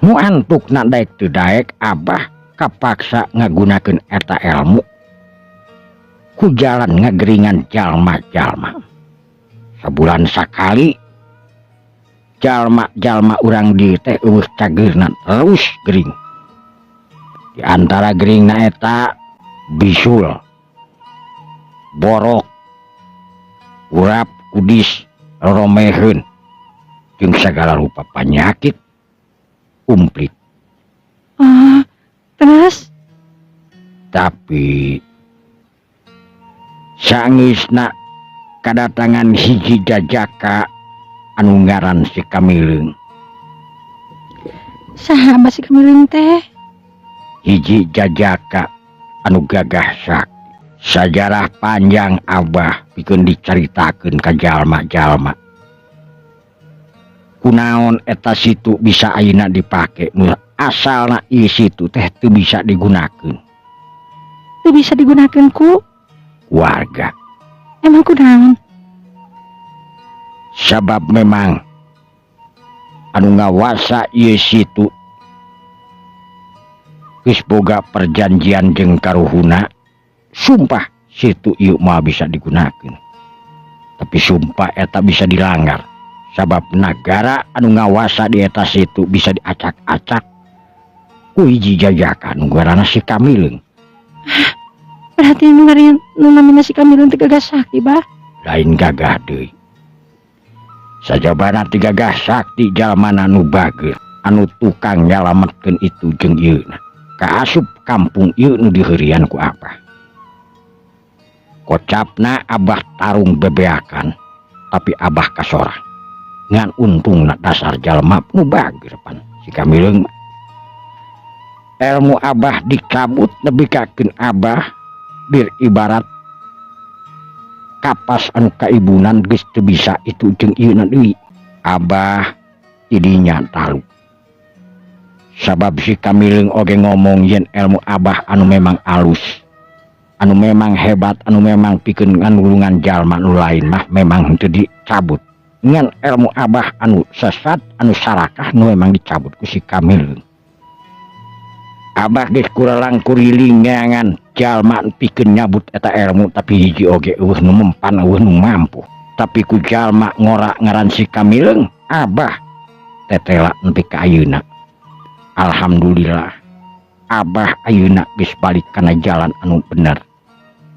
Nu antukna daek teu daek Abah kapaksa ngagunakeun eta ilmu ku jalan ngageringan jalma-jalma. Sabulan sakali jalma-jalma urang di teh eueuh cageurna terus gering. Di antara geringna eta bisul, borok, urap, kudis, romeheun, jeung sagala rupa panyakit kumplit. Oh, terus? Tapi sangeusna kadatangan hiji jajaka anu ngaran si Kamileung. Saha Abah si Kamileung teh? Hiji jajaka anu gagah sakti. Sajarah panjang Abah pikeun dicaritakeun ka jalma-jalma. Kunaon eta situ bisa ayeuna dipake nu asalna ieu situ teh teu bisa digunakeun. Teu bisa digunakeun ku warga. Emang kunaon? Sabab memang anu ngawasa ieu situ geus boga perjanjian jeung karuhuna, sumpah situ ieu mah bisa digunakeun. Tapi sumpah eta bisa dilanggar sabab nagara anu ngawasa di eta situ bisa diacak-acak ku hiji jajakan nu ngaranna si Kamileung. Berarti nu ngaran nu namina si Kamileung teh gagah sakti, Bah? Lain gagah deui. Sajabana ti gagah sakti jalmana nu bager anu tukang nyalametkeun itu jeung ieuna. Kaasup kampung ieu nu diheurian ku Abah. Kocapna Abah tarung bebeakan, tapi Abah kasorang. Ngan untungna dasar jalma nu bager pan si Kamileung mah. Ilmu Abah dicabut nepi kakeun Abah bir ibarat kapas anu kaibunan geus teu bisa itu jeung ieuna deui. Abah tidinya talu. Sabab si Kamileung oge ngomong yen ilmu Abah anu memang alus, anu memang hebat, anu memang pikeun nganulungan jalma nu lain mah memang henteu dicabut. Ngan ilmu Abah anu sesat, anu sarakah nu memang dicabut ku si Kamileung. Abah geus kuralang kuriling neangan jalma pikeun nyabut eta ilmu tapi hiji oge eueuh nu mempan, eueuh nu mampu. Tapi ku jalma ngora ngaran si Kamileung, Abah tetela nepi ka ayeuna. Alhamdulillah Abah ayeuna geus balik kana jalan anu bener.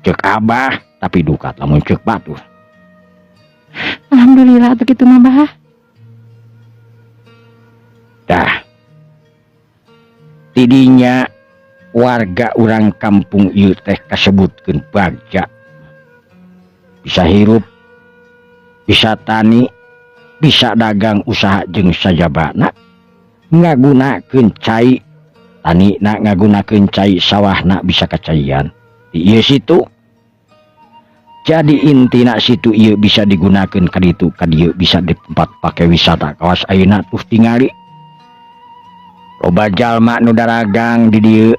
Ceuk Abah tapi duka lamun ceuk batur. Alhamdulillah atuh kitu mah, Bah. Dah. Tidinya warga urang kampung ieu teh kasebutkeun bagja. Bisa hirup, bisa tani, bisa dagang usaha jeung sajabana. Ngagunakeun cai tani na ngagunakeun cai sawahna bisa kacaian. Di ieu situ Jadi intina situ ieu bisa digunakan ka ditu ka dieu, bisa di tempat pake wisata. Kawas ayeuna tuh tingali, loba jalma nu daragang di dieu,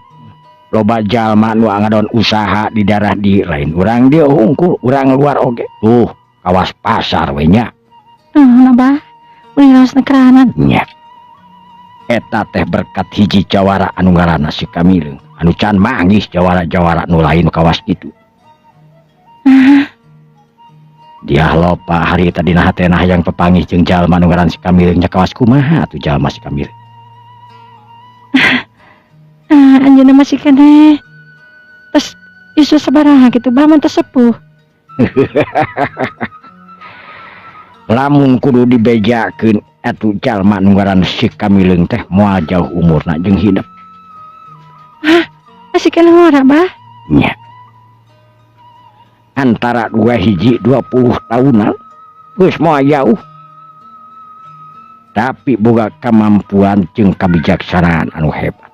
loba jalma nu ngadon usaha di daerah di lain urang dieu hungkul, urang luar oge. Tuh kawas pasar we nya. Nah, Bah, meni raos nekeranan. Nya, eta teh berkat hiji jawara anu ngaranna si Kamileung anu can manggih jawara-jawara nu lain kawas kitu. Dia lopa harita dina hatena hayang pepanggih jeung jalma nu ngaran si Kamileung nya. Kawas kumaha atuh jalma si Kamileung? Ah, anjeunna masih keneh. Tos yuswa sabaraha gitu, Bah, mun tos sepuh? Lamun kudu dibejakeun atuh, jalma nu ngaran si Kamileung teh moal jauh umurna jeung hidep. Masih keneh ngora, Bah? Nya, antara dua hiji 20 tahunan geus moal jauh, tapi boga kemampuan jeung kebijaksanaan anu hebat.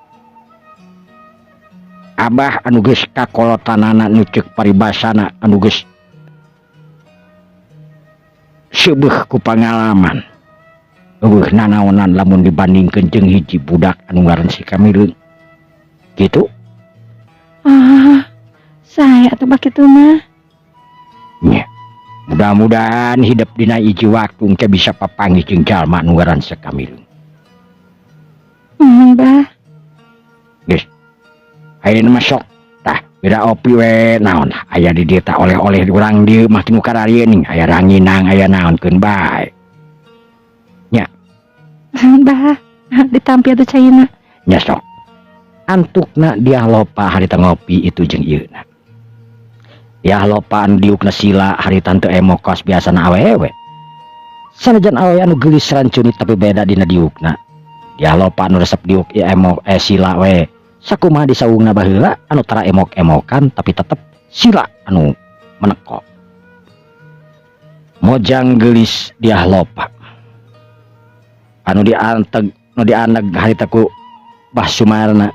Abah anu geus kakolotanana, nu ceuk paribasana anu geus seubeuh ku pangalaman, euweuh nanaonan lamun dibandingkeun jeung hiji budak anu ngaran si Kamileung gitu. Ah, sae atuh, Bah, kitu mah. Nya, mudah-mudahan hidup dina hiji waktu engke bisa papanggih jeung jalma anu ngaran si Kamileung. Bah. Geus, ayeuna mah sok tah beda opi we naon aya di dieu tah, oleh-oleh urang dieu mah nu kararieu ning, aya ranginang, aya naon, keun bae. Bah, ditampi atuh caina. Nya, sok. Antukna dia lopa harita ngopi itu jeung ieu na. Ya lopa anu diukna sila harita teu emok kos biasana awewe. Sanajan awewe anu geulis rancuni, tapi beda dina diukna. Dia lopa anu resep diuk ieu emok sila we. Sakumaha disaungna baheula anu tara emok-emokan, tapi tetep sila anu meneko. Mojang geulis dia lopa. Anu dianteg, nu dianeg harita ku Bah Sumarna.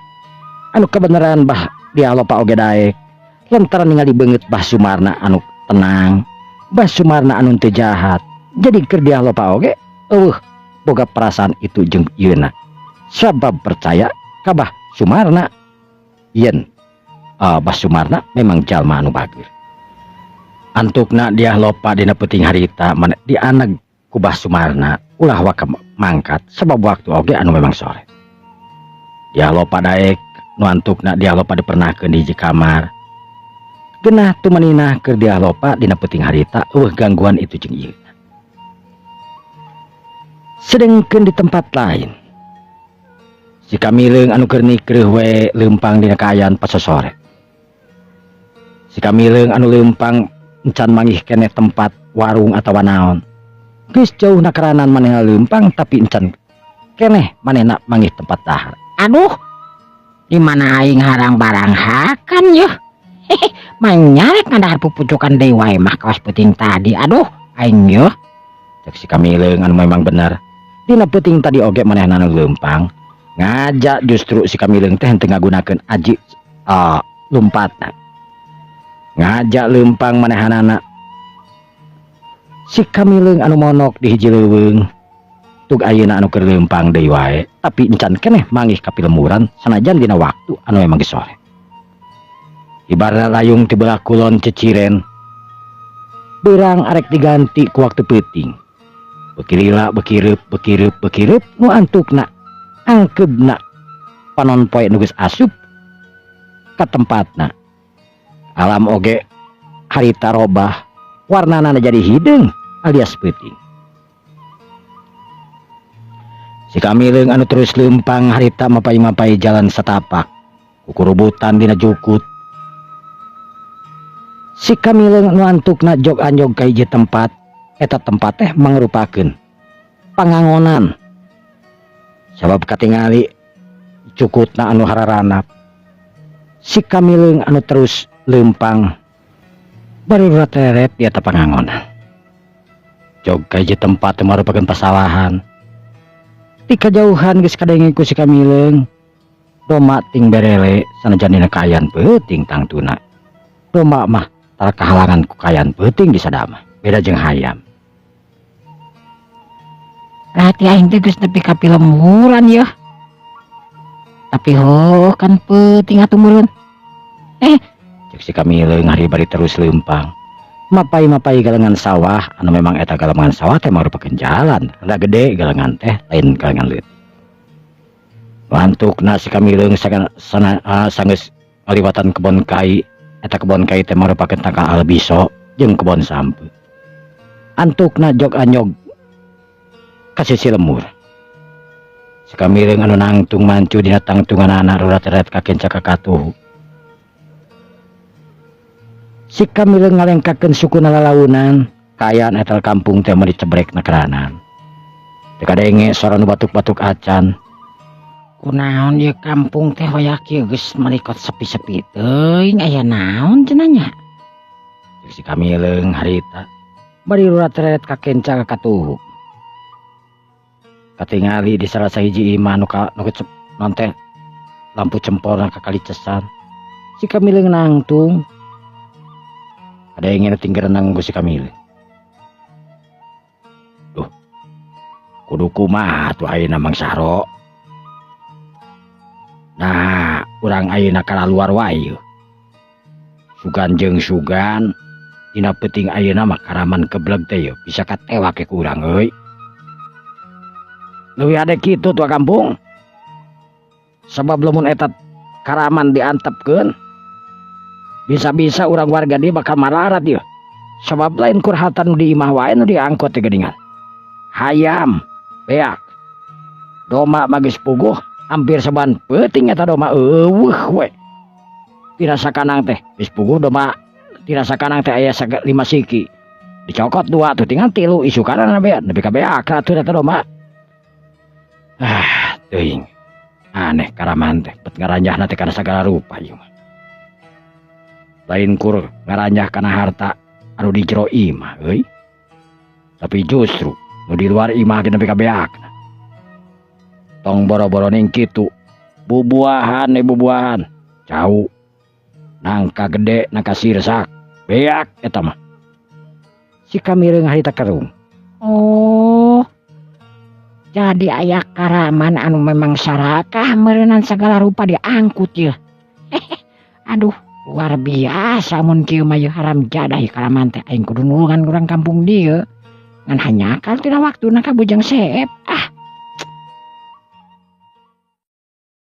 Anu kebenaran Bah dia lopa oge daek. Lantaran ningali beungeut Bah Sumarna anu tenang, Bah Sumarna anu teu jahat. Jadi keur dia lopa oge euweuh boga perasaan itu jeung ieuna. Sabab percaya ka Bah Sumarna yen Bah Sumarna memang jalma anu bager. Antukna dia lopa dina peuting harita mana dianeg ku Bah Sumarna ulah waka mangkat sebab waktu oge anu memang sore. Dia lopa daek, nu antukna dia lopa dipernahkeun di hiji kamar. Genah tumaninah keur dia lopa dina peuting harita euweuh gangguan itu jeung ieu. Sedengkeun di tempat lain, si Kamileung anu keur nikreuh we leumpang dina kaayaan pasosore. Si Kamileung anu leumpang encan manggih keneh tempat warung atawa naon. Geus jauh nakaranan manehna leumpang, tapi encan keneh manehna manggih tempat dahar. Aduh, di mana aing harang barang hakan yeuh? Hehe, manyarek ngadahar pupucukan deui wae mah kawas peuting tadi. Aduh, aing yeuh. Cek si Kamileung anu memang bener. Dina peuting tadi oge manehna anu leumpang. Ngajak justru si Kamileung teh henteu ngagunakeun aji lumpatna. Ngajak leumpang manehanana. Si Kamileung anu monok di hiji leuweung. Tug ayeuna anu keur leumpang deui wae, tapi encan keneh manggih ka pilemburan sanajan dina waktu anu memang geus sore. Ibarat layung ti belah kulon ceciren. Beurang arek diganti ku waktu peuting. Beuki lila beuki reup, beuki reup, beuki reup, nu antukna angkeubna panon poe nu geus asup ka tempatna. Alam oge harita robah warnana jadi hideung alias peuting. Si Kamileung anu terus leumpang harita mapai-mapai jalan satapak kukurubutan dina jukut. Si Kamileung anu antukna jog anjog ka hiji tempat, eta tempat teh mangrupakeun pangangonan. Sabab katingali cukutna anu hararanap. Si Kamileung anu terus leumpang baru reteret di eta pangangonan. Jog ka hiji tempat teh marupakeun pasawahan. Ti kajauhan geus kadenge ku si Kamileung doma ting berele sanajan dina kaayaan peuting tangtuna. Doma mah Tara kahalangan ku kaayaan peuting di sadama. Beda jeung hayam. Berarti aing teh geus nepi ka pilemburan yeuh. Tapi ho kan peuting atuh meureun. Cek si Kamileung hari bari terus leumpang. Mapai-mapai galengan sawah anu memang eta galengan sawah teh marupakeun jalan. Rada gede galengan teh, lain galengan leutik. Antukna si Kamileung sana, sanggeus ngaliwatan kebon kai. Eta kebon kai teh marupakeun tangkal albiso jeung kebon sampeu. Antukna jog anyog ka sisi lemur. Si Kamileung anu nangtung mancu dina tangtunganana rurat-ret kakenca kakatuhu. Si Kamileung ngalengkakeun sukuna lalaunan, kaayaan eta kampung teh meuni cebrek nakeranan. Teu kadenge sora nu batuk-batuk acan. Kunaon ieu kampung teh hoyak ieu geus malikot sepi-sepi teuing, aya naon cenah nya? Cek si Kamileung harita bari rurat-ret kakenca kakatuhu. Katingali di salah sahiji imah nu ka nu kecep non teh lampu cemporna kakalicesan. Si Kamileung nangtung. Kadenge nu tinggerenang ku si Kamileung. Duh. Kudu kumaha atuh ayeuna Mang Saro? Nah, urang ayeuna kalaluar wae yeuh. Sugan jeung sugan dina peuting ayeuna mah karaman kebleg teh yeuh bisa katewak ku urang euy. Leuwih hade kitu tua kampung. Sabab lamun eta karaman diantepkeun, bisa-bisa urang warga dia bakal mararat yeuh. Sabab lain kur harta nu di imah wae nu diangkut teh geuningan. Hayam, beak, doma mah geus puguh, hampir saban peuting eta doma eueuh we. Tina sakanang teh geus puguh doma, tina sakanang teh aya 5 siki. Dicokot 2 tuh tinggal 3 isukanana beak, nepi ka beak atuh eta doma. Ah, teuing. Aneh karaman teh, bet ngaranjahna teh kana sagala rupa ieu mah. Lain kur ngaranjah kana harta anu di jero imah euy. Tapi justru nu di luar imah ge nepi ka beakna. Tong boro-boro ning kitu. Bubuahan nih bubuahan. Cau. Nangka gede, nangka sirsak. Beak eta mah. Si Kamileung harita kerung. Oh. Jadi aya karaman anu memang sarakah meureunan sagala rupa diangkut yeuh. Aduh, luar biasa mun kieu mah yeuh, haram jadah ieu karaman teh, aing kudu nulungan urang kampung dieu. Ngan hanyakal tina waktuna ka Bujang Seep. Ah.